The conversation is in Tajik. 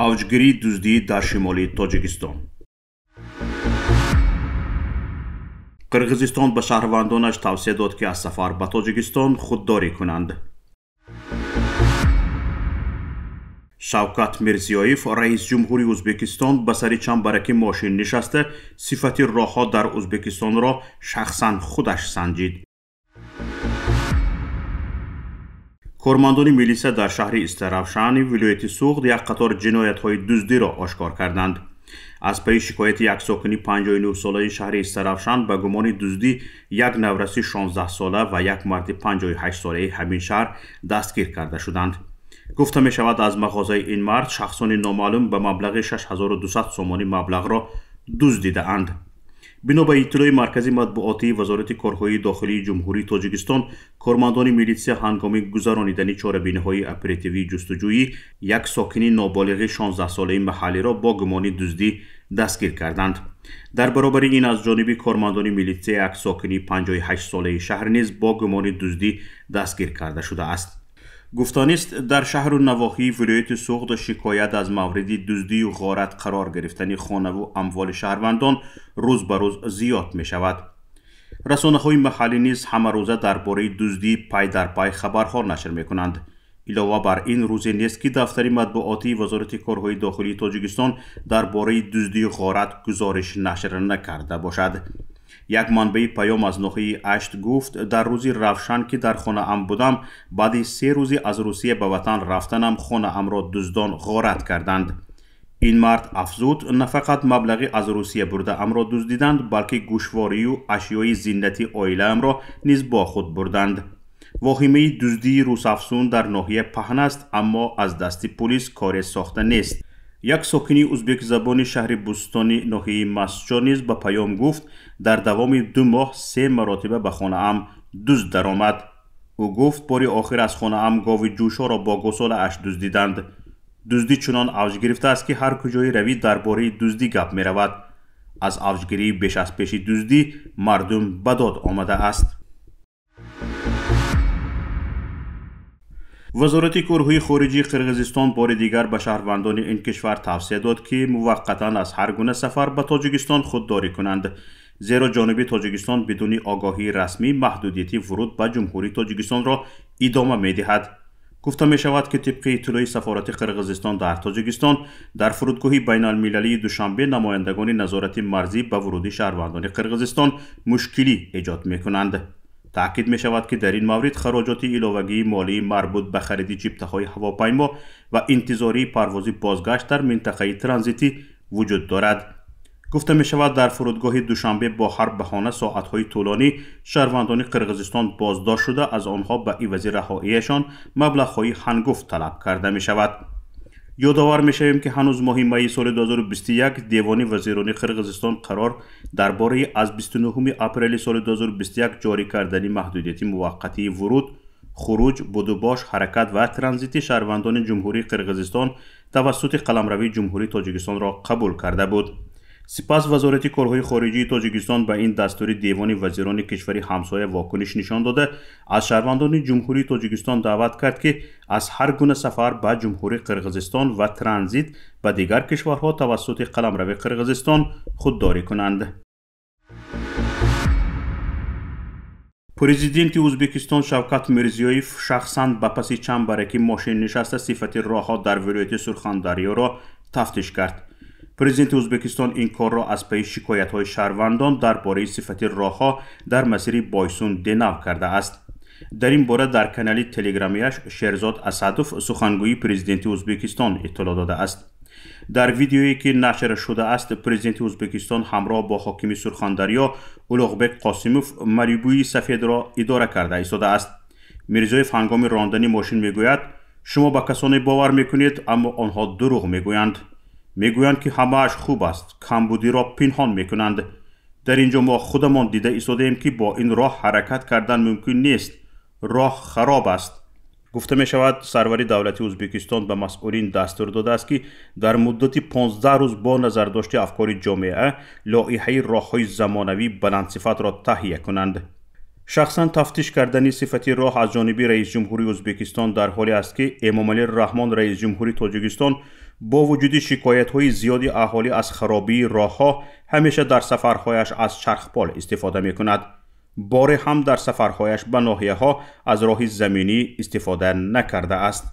Авҷгирии дуздӣ дар шимоли Тоҷикистон. Қирғизистон ба шаҳрвандонаш тавсия дод, ки аз сафар ба Тоҷикистон худдорӣ кунанд. Шавкат Мирзиёев, раисҷумҳури Ӯзбекистон, ба сари чамбараки мошин нишаста, сифати роҳҳо дар Ӯзбекистонро шахсан худаш санҷид. Кормандони милиса дар шаҳри Истаравшани вилояти Суғд як қатор ҷиноятҳои дуздиро ошкор карданд. Аз пайи шикояти як сокини 59-солаи шаҳри Истаравшан ба гумони дуздӣ як навраси 16-сола ва як марди 58-солаи ҳамин шаҳр дастгир карда шуданд. Гуфта мешавад, аз мағозаи ин мард шахсони номаълум ба маблағи 6200 сомонӣ маблағро дуздидаанд. Бино ба иттилои Маркази матбуотии Вазорати корҳои дохилии Ҷумҳурии Тоҷикистон, кормандони милитсия ҳангоми гузаронидани чорабиниҳои оперативии ҷустуҷӯӣ як сокини ноболиғи 16-солаи маҳаллиро бо гумони дуздӣ дастгир карданд. Дар баробари ин аз ҷониби кормандони милитсия як сокини 58-солаи шаҳр низ бо гумони дуздӣ дастгир карда шудааст. Гуфтанист, дар шаҳру навоҳии вилояти Суғд шикоят аз мавриди дуздию ғорат қарор гирифтани хонаву амволи шаҳрвандон рӯз ба рӯз зиёд мешавад. Расонаҳои маҳаллӣ низ ҳамарӯза дар бораи дуздӣ пай дар пай хабарҳо нашр мекунанд. Илова бар ин, рӯзе нест, ки дафтари матбуотии Вазорати корҳои дохилии Тоҷикистон дар бораи дуздию ғорат гузориш нашр накарда бошад. Як манбаи паём аз ноҳияи Ашт гуфт, дар рӯзи равшан, ки дар хонаам будам, баъди 3 рӯзи аз Русия ба ватан рафтанам хонаамро дуздон ғорат карданд. Ин мард афзуд, на фақат маблағи аз Русия бурдаамро дуздиданд, балки гӯшворию ашёи зиннати оилаамро низ бо худ бурданд. Воҳимаи дуздии рӯзафзун дар ноҳия паҳн аст, аммо аз дасти пулис коре сохта нест. Як сокини ӯзбекзабони шаҳри Бӯстони ноҳияи Мастчо низ ба паём гуфт, дар давоми 2 моҳ 3 маротиба ба хонаам дузд даромад. Ӯ гуфт, бори охир аз хонаам гови ҷӯшоро бо гусолааш дуздиданд. Дуздӣ чунон авҷ гирифтааст, ки ҳар куҷое равӣ дар бораи дуздӣ гап меравад. Аз авҷгирии беш аз пеши дуздӣ мардум ба дод омадааст. Вазорати корҳои хориҷии Қирғизистон бори дигар ба шаҳрвандони ин кишвар тавсия дод, ки муваққатан аз ҳар гуна сафар ба Тоҷикистон худдорӣ кунанд, зеро ҷониби Тоҷикистон бидуни огоҳии расмӣ маҳдудияти вуруд ба Ҷумҳурии Тоҷикистонро идома медиҳад. Гуфта мешавад, ки тибқи иттилои сафорати Қирғизистон дар Тоҷикистон, дар фурудгоҳи байналмилалии Душанбе намояндагони назорати марзӣ ба вуруди шаҳрвандони Қирғизистон мушкилӣ эҷод мекунанд. Таъкид мешавад, ки дар ин маврид хароҷоти иловагии молии марбут ба хариди чиптаҳои ҳавопаймо ва интизории парвози бозгашт дар минтақаи транзитӣ вуҷуд дорад. Гуфта мешавад, дар фурудгоҳи Душанбе бо ҳар баҳона соатҳои тӯлонӣ шаҳрвандони Қирғизистон боздошт шуда, аз онҳо ба ивази раҳоияшон маблағҳои ҳангуфт талаб карда мешавад. Ёдовар мешавем, ки ҳанӯз моҳи майи соли 2021 Девони вазирони Қирғизистон қарор дар бораи аз 29 апрели соли 2021 ҷорӣ кардани маҳдудияти муваққатии вуруд, хуруҷ, будубош, ҳаракат ва транзити шаҳрвандони Ҷумҳурии Қирғизистон тавассути қаламравии Ҷумҳурии Тоҷикистонро қабул карда буд. Сипас Вазорати корҳои хориҷии Тоҷикистон ба ин дастури Девони вазирони кишвари ҳамсоя вокуниш нишон дода, аз шаҳрвандони Ҷумҳурии Тоҷикистон даъват кард, ки аз ҳар гуна сафар ба Ҷумҳурии Қирғизистон ва транзит ба дигар кишварҳо тавассути қаламрави Қирғизистон худдорӣ кунанд. Президенти Ӯзбекистон Шавкат Мирзиёев шахсан ба паси чамбараки мошин нишаста сифати роҳҳо дар вилояти Сурхандарёро тафтиш кард. Президенти Ӯзбекистон ин корро аз пайи шикоятҳои шаҳрвандон дар бораи сифати роҳҳо дар масири Бойсун Денав кардааст. Дар ин бора дар канали телеграмияш Шерзод Асадов, сухангӯи президенти Ӯзбекистон, иттилоъ додааст. Дар видеое, ки нашр шудааст, президенти Ӯзбекистон ҳамроҳ бо ҳокими Сурхандарё Улуғбек Қосимов Малибуи сафедро идора карда истодааст. Мирзоев ҳангоми рондани мошин мегӯяд: шумо ба касоне бовар мекунед, аммо онҳо дурӯғ мегӯянд. Мегӯянд, ки ҳамааш хуб аст, камбудиро пинҳон мекунанд. Дар ин ҷо мо худамон дида истодаем, ки бо ин роҳ ҳаракат кардан мумкин нест. Роҳ хароб аст. Гуфта мешавад, сарвари давлати Ӯзбекистон ба масъулин дастур додааст, ки дар муддати 15 рӯз бо назардошти афкори ҷомеа лоиҳаи роҳҳои замонавии баландсифатро таҳия кунанд. Шахсан тафтиш кардани сифати роҳ аз ҷониби раисҷумҳури Ӯзбекистон дар ҳоле аст, ки Эмомалӣ Раҳмон, раисҷумҳури Тоҷикистон, бо вуҷуди шикоятҳои зиёди аҳолӣ аз харобии роҳҳо ҳамеша дар сафарҳояш аз чархбол истифода мекунад. Боре ҳам дар сафарҳояш ба ноҳияҳо аз роҳи заминӣ истифода накардааст.